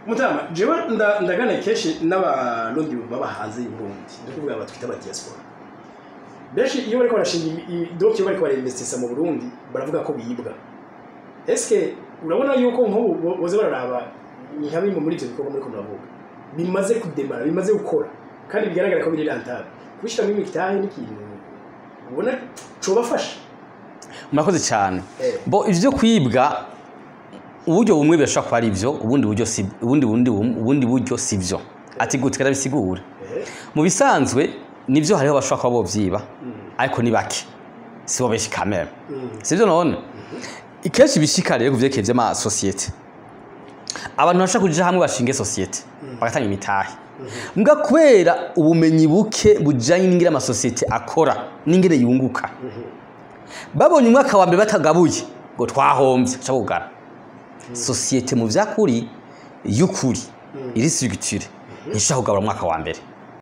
Mutama, jewe ndagana kenshi n'Abarundi baba hanze y'Uburundi, ndakuvuga aba twita aba diaspora. Benshi iyo bariko barashinga donc iyo bariko barinvestisa mu Burundi, baravuga ko bibwa. Eske urabona yuko nk'ubu boze bararaba nka bimwe muri ivyo bikorwa muriko muravuga bimaze kudemara, bimaze gukora kandi bigaragara ko biri rentable, kubishiramo imitahe n'ikintu ubona cobafasha? Murakoze cyane. Bo ivyo kwibwa, uburyo bumwe birashobora kuba ari ivyo, ubundi buryo si ubundi buryo si byo. Ati gute? Karabisigura. Mu bisanzwe nivyo, hariho bashobora kuba bovyiba, ariko ni bake, sibo benshi kamere. Sivyo? None kenshi bishika rero kuvyerekeye vy'amasosiyete, abantu bashaka kuja hamwe bashinge société, bagatanga imitahe, mbwa kubera ubumenyi buke bujanye n'ingene amasosiyete akora n'ingene yunguka, babonye umwaka wa mbere batagabuye ngo twahomvye, baca bugara société. Mu vyakuri y'ukuri iri structure ntishobora kugabura umwaka wa mbere.